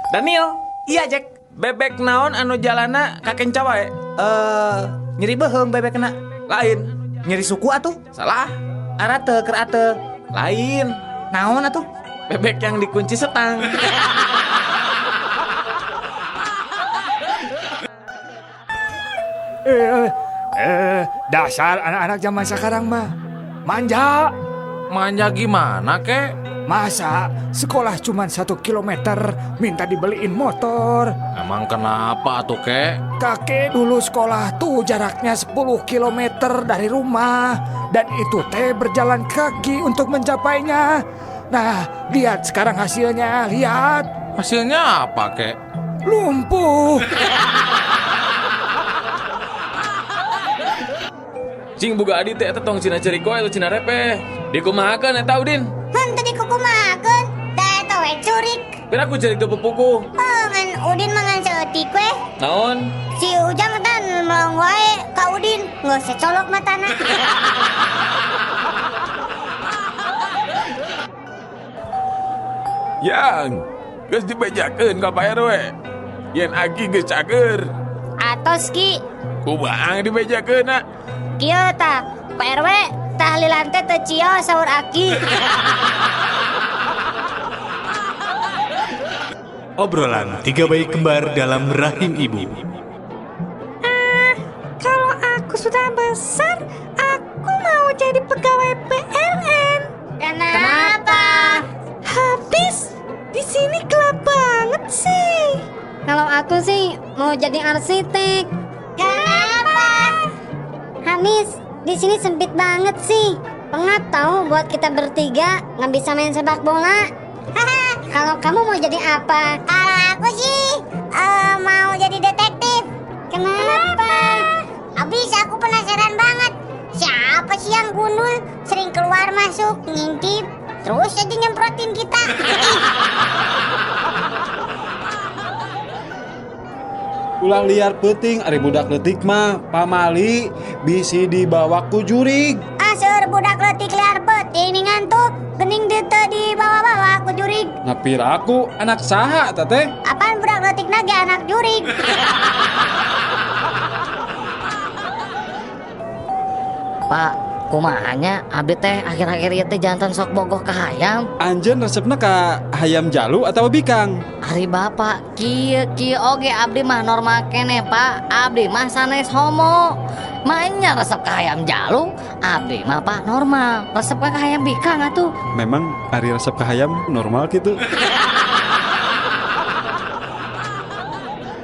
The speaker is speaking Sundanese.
Daniel. Iya, Jack. Bebek naon anu jalana kakenca wae? Nyeri beuheung bebekna. Lain. Nyeri suku atuh? Salah. Arate keur ate. Lain. Naon atuh? Bebek yang dikunci setang. Dasar anak-anak zaman sekarang mah manja. Manja gimana, kek? Masa sekolah cuma 1 kilometer minta dibeliin motor? Emang kenapa tuh, kek? Kakek dulu sekolah tuh jaraknya 10 kilometer dari rumah. Dan itu teh berjalan kaki untuk mencapainya. Nah, lihat sekarang hasilnya, lihat. Hasilnya apa, kek? Lumpuh. Cing boga adi teh eta tong cina ceurik wae lu cina repeh. Dikumahakeun eta Udin? Henteu dikukumahakeun, da eta we curik. Pira ku ceurik teu pupuku. Oh, ngan Udin mah ngan saeutik we. Naon? Si Ujang teh melong wae ka Udin, geus secolok matana. Yang, geus dibejakeun ka Pak RW. Yen Aki geus cager. Atos Ki. Kumaha dibejakeunna? Kieu tah, Pak RW tahlilan teh teu cios saur Aki. Obrolan 3 bayi kembar dalam rahim ibu. Kalau aku sudah besar, aku mau jadi pegawai PLN. Kenapa? Habis di sini gelap banget sih. Kalau aku sih mau jadi arsitek. Kenapa? Habis di sini sempit banget sih. Pengap tahu buat kita bertiga nggak bisa main sepak bola. Kalau kamu mau jadi apa? Kalau aku sih mau jadi detektif. Kenapa? Habis aku penasaran banget. Siapa sih yang gundul sering keluar masuk ngintip terus aja nyemprotin kita. Ulah liar peuting ari budak leutik mah pamali bisi dibawa ku jurig. Seueur budak leutik liar peuting ngantuk geuning teu dibawa-bawa ku jurig. Ngapir aku anak saha eta teh? Apaan budak leutik ge anak jurig. Pak, kumahanya abdi teh akhir-akhir ieu teh jantan sok bogoh ka hayam. Anjeun resepna ka hayam jalu atawa bikang? Ari bapak kieu kieu oge abdi mah normal keneh Pak. Abdi mah sanes homo. Maenya resep ka hayam jalu, abdi mah Pak normal. Resep ka hayam bikang atuh. Memang ari resep ka hayam normal kitu.